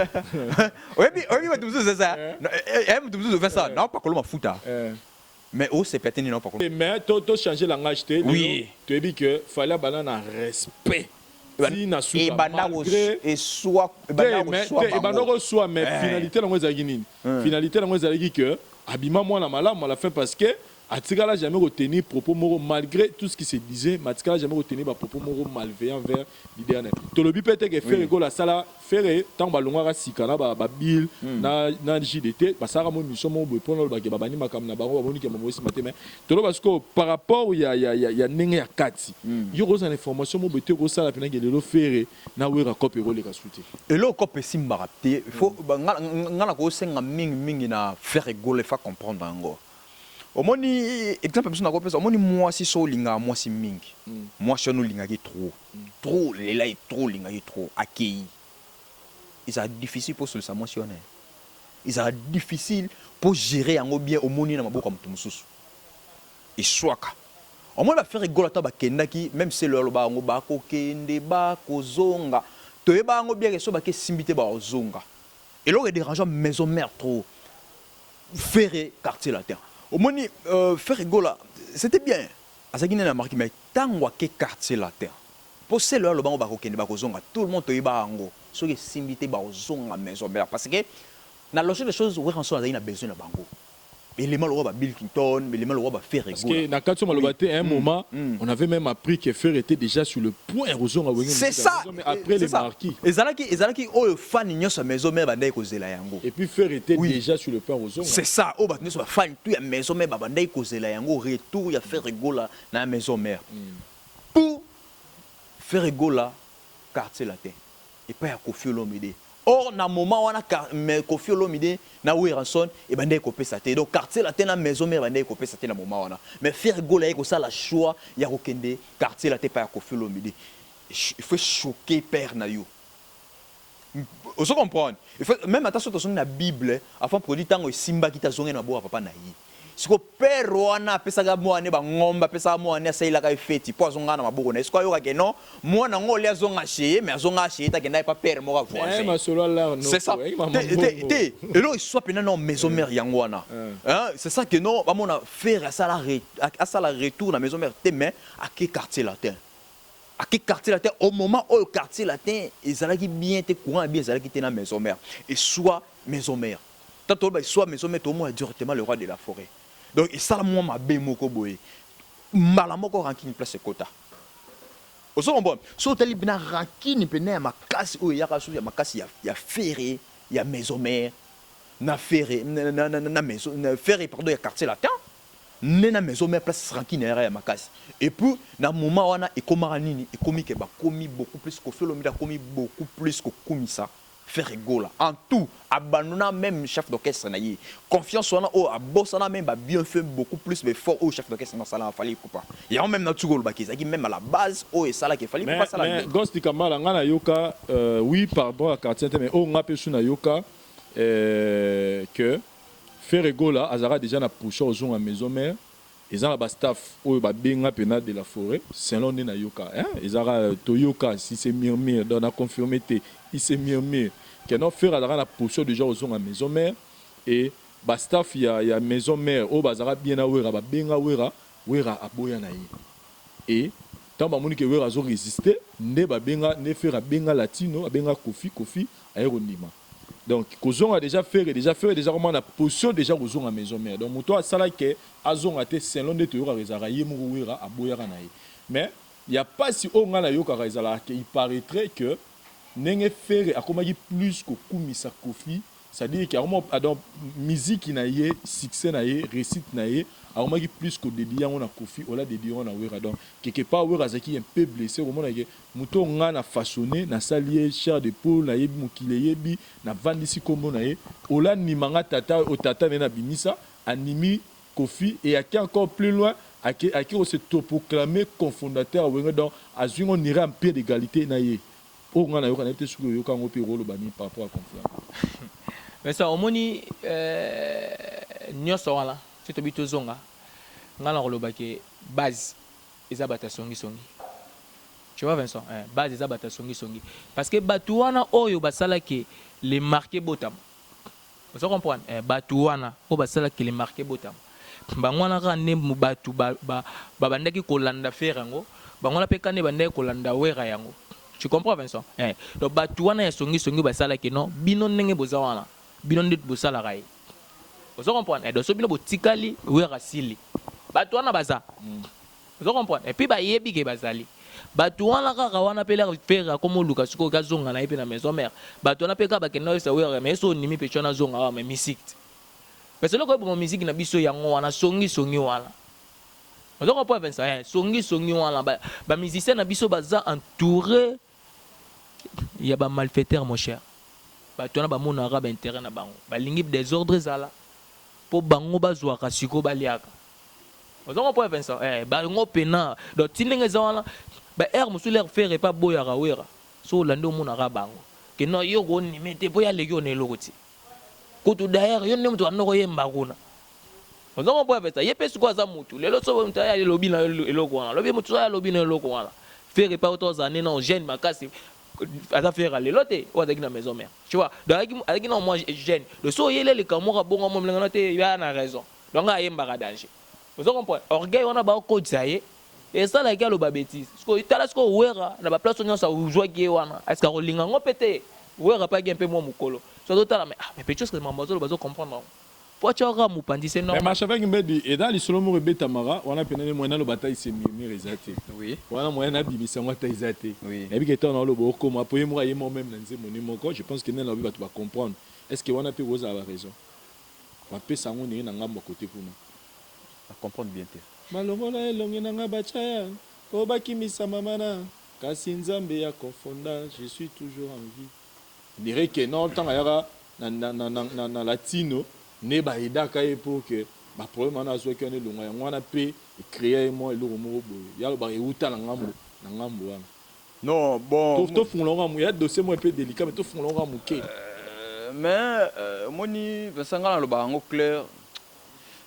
oyebi oyebi batu mosusu eza eh mutu mosusu oza ça nao pakolo mafuta mais osepela te nde nao pakolo mais to to changer langage te lelo oui toyebi ke Fally abanda na respect ti na suka ebanda malgre eswa te ebanda mais koswa te ebanda bango koswa mais finalité nango ezalaki nini finalité nango ezalaki que abima mwana malamu à la fin parce que Atikala jamais ko tenir propos moko malgre tout ce qui se disait mais atikala jamais ko tenir ba propos moko malveillant vers leader na ye. Tolobi pe te que Ferre Gola asala Ferre tango balongwaka sika na ba Bill na na JDT basalaka mwa emission moko boye pona oloba ke babandi makambo na bango bamoni ke makambo esimba te mais toloba sikoyo par rapport ya ya ya ndenge ya kati yo okozala na information moko boye te okosala pena ke lelo Ferre na Werra coop ekoleka su te. Eloko coop esimbaka te il faut nga nga nakosenga mingi mingi na Ferre Gola il faut a comprendre yango. Omoni exemple mosusu nako pesa omoni mwasi soki olingaka mwasi mingi mwasi wana olingaki trop trop olela ye trop olingaki trop akeyi ezalaka difficile po osolisa mwasi wana ezalaka difficile po o gerer yango bien omoni ye na maboko ya mutu mosusu eswaka omoni ba ferre gola tango bakendaki meme celeo aloba yango bakokende bakozonga toyeba yango bien ke soki bake esimbi te bakozonga eloko e derangea maison mère trop Ferre quartier latin omoni ferre gola c'etait bien azalaki nde na marque mais tango ake quartier latin po selo aloba ngo bakokende bakozonga tout le monde toyeba yango soki esimbi te bakozonga maison mère parce que na logique des choses werrason azalaki na besoin na bango elema lokola ba bill Clinton elema lokola ba ferre Parce que na kati maloba te à un moment on avait même appris que Ferre était déjà sur le point ya kozonga Wenge C'est Musica ça, Maison mais après c'est les ça. marquis. Ezalaki ezalaki oyo fan nyonso ya maison mère bandaki kozela yango. Et puis Ferre était Oui. déjà sur le point kozonga. C'est ça, oyo bato nyonso ba fan tout ya maison mère babandaki kozela yango retour ya Ferre Gola na maison mère. Pour Ferre Gola quartier latin epai ya Koffi Olomide. Or na moment wana mais Koffi Olomide na Werrason ebandaki kopesa te. Donc quartier latin na maison mère ebandaki kopesa te na moment wana. Mais Ferre Gola aye kosala choix ya kokende quartier latin epai ya Koffi Olomide. Il faut choquer père na yo. Ozo comprendre? Il faut meme ata soki tozongi na bible, enfant prodigue tango esimbaki te azongaki na maboko ya papa na ye. Sikoyo père wana apesaka mwana ne ba ngombe, apesaka mwana ne asalelaka ye feti po azongaka na maboko na ye. Sikoyo ayoka que non mwana yango au lieu azonga chez ye mais azongaka chez ye te akendaki epa père moko ya Eh voisin. masolo ya lar C'est ça. noko eh mama Te te mbongo. te eloko eswa pena na maison mère yango wana. Hein c'est ça que non bamona Ferre asala asala retour na maison mère te mais ake quartier latin. Ake quartier latin au moment oyo quartier latin ezalaki bien te courant ya bien ezalaki te na maison mère eswa maison mère tango toloba eswa maison mère tokomona directement le roi de la foret donc esala mua mabe moko boye mbala moko rancune place ekota ozo comprendre soki otali pena rancune pena ya makasi oyo eyaka susu ya makasi ya, ya ferre ya maison mère na ferre na, na, na, na maison na ferre pardon ya quartier latin nde na maison mère place rancune eyaka ya makasi et puis na moment wana ekomaka nini ekomi ke bakomi beaucoup plus Koffi Olomide akomi beaucoup plus kokumisa Ferre Gola en tout abandonna meme chef d'orchestre na ye confiance wana oyo abosana meme ba bienfait beaucoup plus ba effort oyo chef d'orchestre na asalaka Fally Ipupa yango meme na tuka olobaki ezalaki meme à la base oyo esalaki Fally Ipupa Mais, asala mais nini Ghost Dikambala nga nayoka oui pardon ya quartier te mais oyo nga pe su nayoka que Ferre Gola azalaka dejà na position ya kozonga maison mère eza na ba staff oyo ba benga pena de la foret selon nde nayoka hein ezalaka toyoka si se murmure donc na confirme te il se murmure que non Ferre azalaka na position dejà kozonga maison mère et ba staff ya ya maison mère oyo bazalaka bien na Werra ba benga Werra Werra aboya na ye et tango bamoni que Werra azo resister nde ba benga nde Ferre abenga Latino abenga Koffi Koffi aye kondima. Donc kozonga déjà, Ferre déjà, Ferre déjà koma na position déjà kozonga Maison Mère. Donc moto asalaki ke azonga te, selon nde toyokaka, ezalaka ye moko Wera aboyaka na ye. Mais ya pasi oyo ngai nayokaka ezalaka ke il paraîtrait que ndenge Ferre akomaki plus kokumisa Kofi, c'est-à-dire ke akoma, donc musique na ye, succès na ye, réussite na ye, akomaki plus kodédier yango na Kofi, ola dédier yango na Wera. Donc quelque part Wera azalaki un peu blessé, komona ke moto oyo ngai na façonné, nasali ye chair de poule, nayebi mokili eyebi, navandisi nkombo na ye, ola ndima tata o tata nde nabimisa, animi Kofi et ake encore plus loin, ake kose proclamer cofondateur ya Wenge. Donc azwi ngo nire en pied d'égalité na ye. Oyo ngai nayoka, nayebi te soki oyoka yango mpe, okoloba nini par rapport à conflit? Mais ça omoni, nyonso wana so tobi tozonga, ngai na koloba ke base eza bato ya songisongi, tu vois Vincent, eh, base eza bato ya songisongi, parce que bato wana oyo basalaki le marqué botama, ozo comprendre, eh, bato wana oyo basalaki le marqué botama, bango wana kaka nde bato babandaki kolanda Ferre yango, bango wana mpe kaka nde bandaki kolanda Wera yango, tu comprends Vincent, eh, donc bato wana ya songisongi basalaki non, bino ndenge boza wana, bino nde bosalaka ye, ozo comprendre, eh, donc so bino botikali, Wera sili. Bato wana baza, ozo comprendre, et puis bayebi ke bazali bato wana kaka wana mpe lere Ferre akoma oluka sikoyo kazonga na ye mpe na Maison Mère, bato wana mpe kaka bakenda oyesa Wera, mais so ondimi mpe wana azonga awa, mais musique te, parce eloko oyeboma musique na biso yango wana, songisongi wana, ozo comprendre Vincent, eh, songisongi wana, bamusicien na biso baza entouré ya bamalfaiteur, mon cher. Bato wana bamonaka baintérêt na bango, balingi désordre ezala mpo bango bazwaka sikoyo baliaka, ozo comprendre Vincent, eh, bango pena. Donc ti ndenge eza wana, baare mosusu lere Ferre epa boyaka Wera, so olandi omonaka bango ke non, yo konime te mpo ya leki ona eloko ti kutu. D'ailleurs yo nde moto anda koyemba kuna, ozo comprendre Vincent. Ye mpe sikoyo aza motu lelo, so moto aya elobi na eloko wana, alobi motu aya alobi na eloko wana. Ferre epa oto ozala nde na jeune makasi, aza Ferre lelo te oyo azalaki na Maison Mère, tu vois. Donc azalaki na mwa jeune, donc so oyeli eleka moko abongo mo mlengana te, ya na raison. Donc ayembaka danger, ozo comprendre, orgueil wana baokotisa ye, esalaki aloba bétise. Sikoyo tala sikoyo Wera na baplace nyonso azwaki ye wana, est-ce akolinga yango mpe te? Wera mpe aki mpe mwa mokolo so azotala, mais ah, mais petit makambo azoloba, azocomprendre yango po atiaka mopanzi, c'est normal. Mais Marchevêque Mbedi, eza lisolo moko ebetamaka wana pene nde moyen naloba ata esemimire eza te. Wana moyen nabimisa yango ata eza te. Nayebi ke ntango naloba okoma po ye moko aye mo même na nzembo ni moko, je pense que nde nalobi bato bacomprendre. Est ce que wana mpe kozala baraison bapesa yango ndenge na ngambo ya kote kuna? Comprendre bien te. Malongola elongi na nga batya po bakimisa mama na, kasi Nzambe ya confonda, je suis toujours en vie. Dirait que non, ntango ayaka na latino nde bayedaka ye pour que baproblème wana azwaki wana elonga yango wana mpe ecréa ye mwa eloko moko boye, ya alobaka euta na ngambo wana. Non, bon. Tofungola ngo ya dossier moko mpe délicat, mais tofungola ngo moke. Mais omoni Vincent, ngai nalobaka yango clair,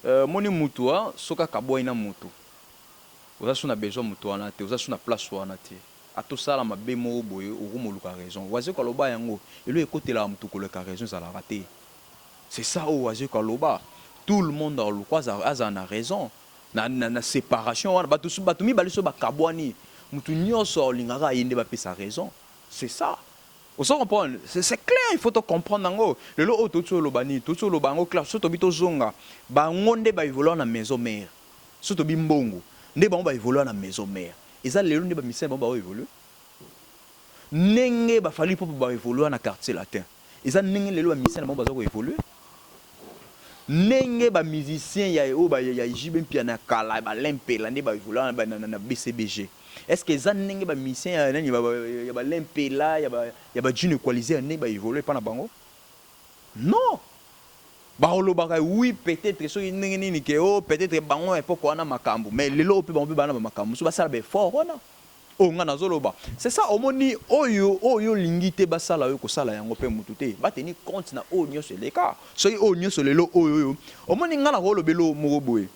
omoni mutu a soki akabwai na mutu, oza so na besoin mutu wana te, oza so na place wana te, atosala mabe moko boye, okomoluka raison. Wazeko aloba yango, elo ekotelaka mutu koleka raison ezalaka te. C'est ça oyo Wazeko aloba, tout le monde aluka azala na raison na séparation wana. Bato mibale so bakabwani, mutu nyonso alingaka aye nde bapesa raison. C'est ça, ozo comprendre, c'est clair, il faut to comprendre yango. Lelo oyo touti oloba nini, touti oloba yango clair. So tobi tozonga, bango nde baévolua na Maison Mère. So tobi mbongo nde bango baévolua na Maison Mère, eza lelo nde bamisene bango baoévolue ndenge baFally mpo baévolua na Quartier Latin, eza ndenge lelo bamisene na bango baza koévolue ndenge bamusicien ya oyo ya JB Mpiana na kala, balempela nde baévolua na BCBG. Est ce que eza ndenge bamusicien ya nani, ya balempela, ya bajune equaliser ndenge baévolue epa na bango? Non, balobaka oui, peut-être soki ndenge nini ke o peut-être bango époque wana makambo, mais lelo oyo mpe bango mpe bana bamakambo mosusu basala baeffort wana oyo nga nazoloba. C'est ça, omoni oyo oyo olingi te basala oyo kosala yango mpe motu te bateni compte na oyo nyonso eleka. Soki oyo nyonso lelo oyo oyo omoni nga na kolobela moko boye,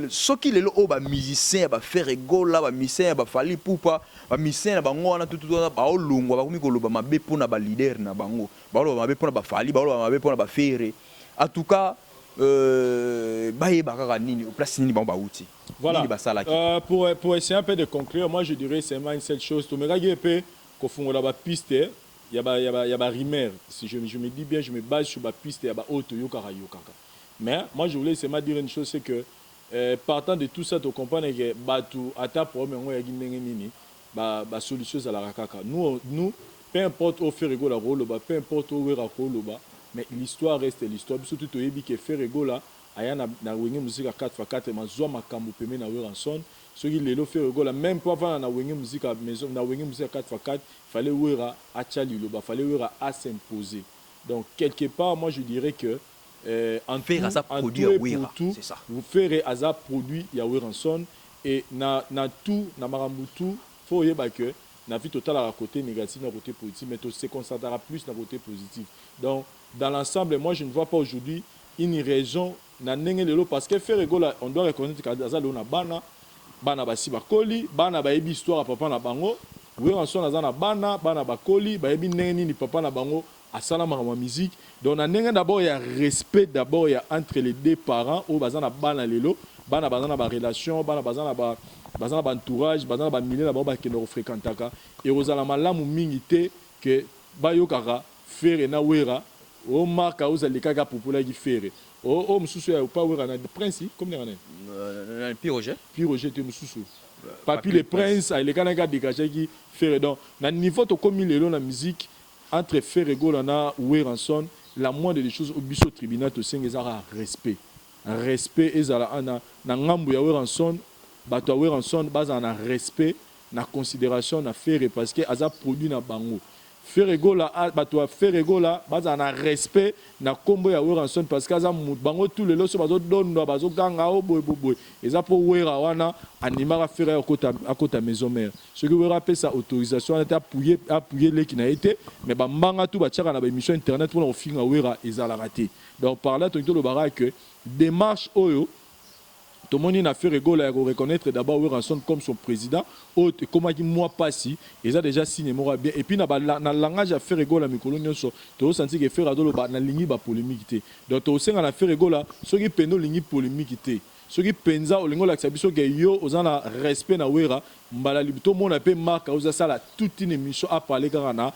soki lelo oyo bamusicien ya baFerre Gola, bamusicien ya baFally Ipupa, bamusicien na bango wana tutu wana baolongwa, bakomi koloba mabe mpona baleader na bango, baoloba mabe mpona baFally, baoloba mabe mpona baFerre, en tout cas bayeba kaka nini place nini bango bauti. Voilà. Nini basalaki. Pour essayer un peu de conclure, moi je dirais seulement une seule chose. Tomekaki mpe kofungola bapiste. Ya ba rumeur. Si je me dis bien, je me base sur ba piste ya ba oyo toyokaka yokaka. Mais moi, je voulais seulement dire une chose, c'est que partant de tout ça, to comprendre que bato, ata problème yango eyaki ndenge nini, ba solution ezalaka kaka. Nous, peu importe oyo Ferre Gola koloba, peu importe oyo Wera koloba, mais l'histoire reste l'histoire. Biso tu toyebi ke Ferre Gola aya na Wenge Musica 4x4, mazwa makambo pembe na Werrason. Soki lelo Ferre Gola, même po avanda na Wenge Musica Maison, na Wenge Musica 4x4, fallait Wera atya liloba, fallait Wera s'imposer. Donc quelque part, moi, je dirais que en Ferre aza tout, en produit tout ya et Wera, pour tout, c'est ça. Ferre aza produit ya Werrason et na tout, na makambo tout, faut oyeba que na vie totalaka côté négatif na côté positif, mais to se concentrera plus na côté positif. Donc dans l'ensemble, moi, je ne vois pas aujourd'hui une raison na ndenge lelo, parce que Ferre Gola, on doit reconnaître qu'aza lelo na bana, bana basi bakoli, bana bayebi histoire ya papa na bango. Werrason aza na bana, bana bakoli, bayebi ndenge nini papa na bango asala makambo ya musique. Donc na ndenge d'abord ya respect, d'abord ya entre les deux parents oyo baza na bana lelo, bana baza na barelation, bana baza na baentourage, baza na bamilieu na bango bakende kofréquentaka, ekozala malamu mingi te ke bayokaka Ferre na Wera o marka ozali kaka popolaki Ferre o mosusu ya pa Wera na Prince comme ndenge nani. Pi Roger. Pi Roger te, mosusu Papi le Prince alekanaki, adégagaki Ferre. Donc na niveau tokomi lelo na musique, entre Ferre Gola na Werrason, la moindre des choses biso tribunal tosenga ezaka respect. Respect ezala ana na ngambu ya Werrason, bato ya Werrason bazala na respect, na considération na Ferre, parce que aza produit na bango. Ferre Gola, bato ya Ferre Gola bazala na respect na nkombo ya Werrason, parce que aza bango tout lelo so bazodondwa, bazoganga o boye boye, eza mpo Wera wana animaka Ferre akota Maison Mère. Soki Wera apesa autorisation wana te, appuye leki na ye te, mais bambanga tu batiaka na baémission internet mpona kofinga Wera ezalaka te. Donc par là, tolingi tolobaka que démarche oyo tomoni na Ferre Gola ya koreconnaître d'abord Werrason comme son président, oyo ekomaki mwa mpasi, eza déjà signe moko ya bien. Et puis na langage ya Ferre Gola mikolo nyonso, tozosentir ke Ferre azoloba: nalingi bapolémique te. Donc tokosenga na Ferre Gola, soki mpenza olingi polémique te, soki mpenza olingi olakisa biso ke yo oza na respect na Wera, mbala tomona mpe marke ozasala toute une émission aparle kaka na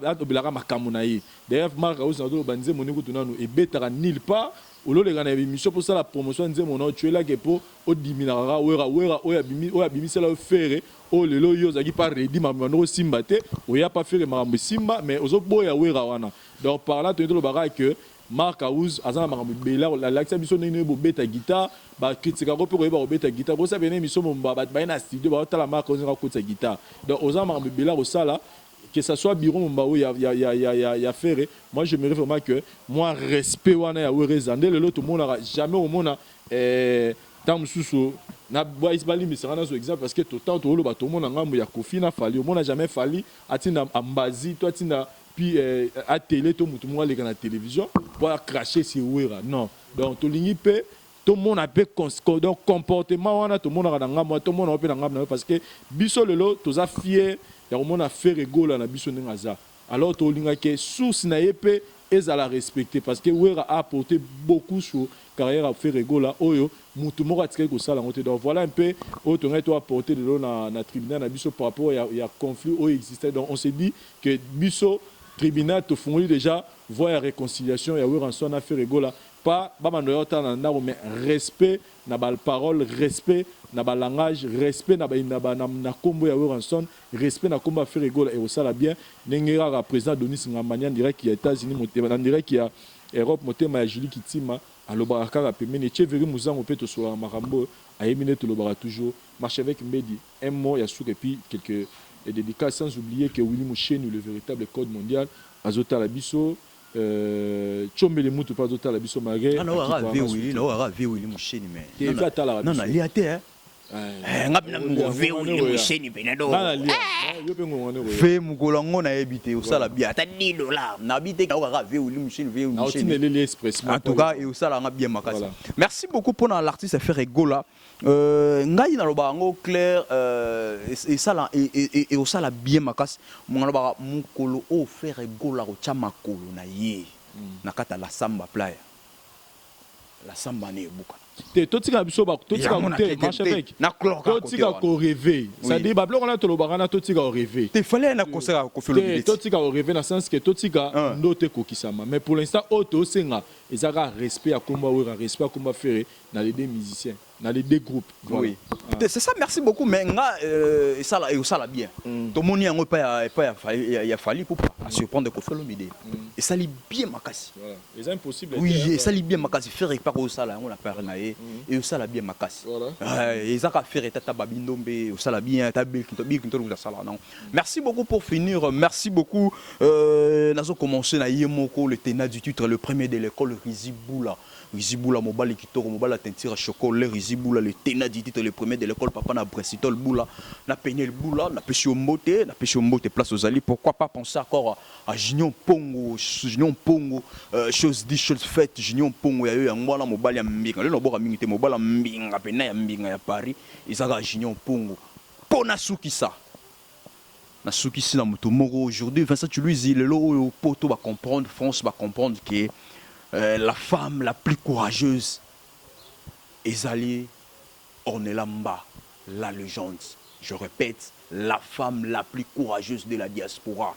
atobelaka makambo na ye. D'ailleurs, Mark House, nazoloba, nzembo ndenge kutu nanu ebetaka nulle part. Ololeka na émission mpo osala promotion ya nzembo na otuelaki mpo odiminaka kaka Wera. Wera oyo abimisela yo Ferre, oyo lelo yo ozalaki pa redi, makambo bando kosimba te, oya pa Ferre, makambo esimba, mais ozoboya Wera wana. Donc par là, toyei tolobaka ke Mark House aza na makambo ebele. Alakisa biso ndenge nini bobeta guitare, bakritikako mpe koyeba kobeta guitare. Kosala pene émission momba, bato baye na studio, baotala Mark House akotisa guitare. Donc oza na makambo ebele akosala, que ça soit bureau momba oyo ya Ferre. Moi, j'aimerais vraiment que moi respect wana ya Wera eza nde lelo tomonaka jamais. Omona ntango mosusu balimbisaka nazo exemple, parce que totango toloba, tomona ngambo ya Kofi na Fally, omona jamais Fally atinda ambazi to atinda puis atele to motu moko aleka na télévision po acracher sur Wera. Non. Donc tolingi mpe tomona mpe donc comportement wana tomonaka na ngambo wana, tomona mpe na ngambo na yo, parce que biso lelo toza fier ya komona Ferre Gola na biso ndenge aza. Alors tolingaki source na ye mpe ezala respecté, parce que Wera a apporté beaucoup sur carrière ya Ferre Gola, oyo mutu moko atikali kosala yango te. Donc voilà un peu oyo tongai to apporté lelo na tribunal na biso par rapport ya conflit oyo existait. Donc on s'est dit que biso tribunal tofungoli déjà voie ya réconciliation ya Werrason na Ferre Gola, pas babando ya otala na ndako, mais respect na baparole, respect na balangage, respect na nkombo ya Werrason, respect na nkombo ya Ferre Gola, ekosala bien. Ndenge kaka président Donis Ngambani en direct ya États-Unis, en direct ya Europe, motema ya Julie Kitima, alobaka kaka pembeni Echeveri Mozango mpe tosolaka makambo oyo ayebi nde tolobaka toujours. Marchevêque Mbedi, un mot ya suka et puis quelques dédicaces, sans oublier que Willy Musheni, le véritable code mondial, azotala biso, Tchombele mutu mpe azotala biso malgré Naokaka Willy Musheni. Te, atalaka. Non, nalia te. Nga mpena ngove Willy Musheni mpena do. Yo mpe ngonga. Ve mokolo yango nayebi te, osala bien ata 10 $, nayebi te. Naokaka ve Willy Musheni, ve Willy Musheni. Eleli expressement. En tout cas, eosalanga bien makasi. Merci beaucoup mpona l'artiste Ferre Gola. Ngai naloba yango clair, esala eosala bien makasi. Nalobaka mokolo oyo Ferre Gola kotya makolo na ye na kati ya la Samba Playa. La samba ne ebukana. Te, totika biso totika te, marchevêque, totika korêver, c'est-à-dire babiloko wana tolobaka na totika korêver. Te, Fally na concert ya Koffi Olomide. Te, totika korêver na sens ke totika ndo te kokisama, mais pour l'instant oyo tosenga eza kaka respect ya komba Wera, respect ya komba Ferre na les deux musiciens, na les deux groupes. Voilà. Oui. Ah. C'est ça, merci beaucoup, mais nga esala esala bien. Tomoni yango epa ya Fally Ipupa à surprendre Koffi Olomide. Esali bien makasi. Voilà. Eza impossible. Oui, esali bien makasi. Ferre epa kosala yango na père na ye et osala bien makasi. Voilà. Eza ka Ferre tata babindombe osala bien ta Bill Clinton, Bill Clinton osala non. Merci beaucoup pour finir, merci beaucoup. Nazo commencer na ye moko, le tenant du titre, le premier de l'école, Riziboula. Rizibula, mobali kitoko, mobali teinture chocolat, Rizibula, le tenant du titre, le premier de l'école, papa na Brestol Boula, na Penel Boula, na Pesio Mbote, na Pesio Mbote, place aux alliés. Pourquoi pas penser encore à Junior Pongo, Junior Pongo, chose dit, chose faite, Junior Pongo, ya yo ya ngwana mobali ya mbinga, le nobora mingi te, mobali ya mbinga, pena ya mbinga ya Paris, ezaka Junior Pongo. Pona sukisa. Na sukisi na moto moko aujourd'hui, Vincent Tuluizi, lelo oyo poto ba comprendre, France ba comprendre que la femme la plus courageuse ezali Ornella Mba, la légende. Je répète, la femme la plus courageuse de la diaspora,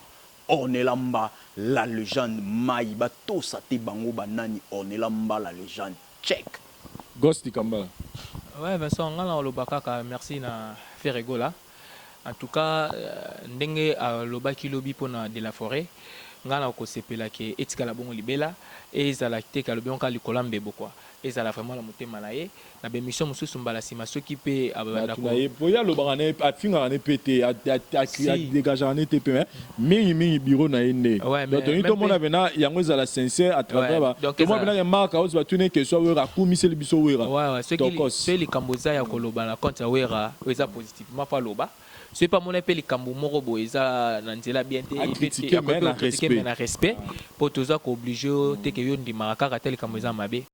Ornella Mba, la légende. Mai batosa te bango banani, Ornella Mba, la légende. Check. Ghost Kambala. Ouais, Vincent, nga na oloba kaka merci na Ferre Gola. En tout cas, ndenge alobaki lobi mpona de la forêt, nga na kosepela ke etikala bongo libela, ezala te ke alobi yango likolo ya mbebo quoi, ezala vraiment na motema na ye. Na bémission mosusu mbala nsima, soki mpe abanda bato na ye po ye alobaka na ye, afingaka ne mpe te, adégageaka ne te mpe, mais mingimingi bureau na ye nde. Donc tolingi tomona mpena yango ezala sincère à travers, tomona mpena ke Mark House batuni question, Wera akumiseli biso Wera. Soki likambo eza ya koloba na compte ya Wera oyo eza positivement, faut aloba. Soki mpe amona mpe likambo moko boye eza na nzela bien te, mais na respect, mpo toza koobliger te ke yo ndimaka kaka te likambo eza mabe.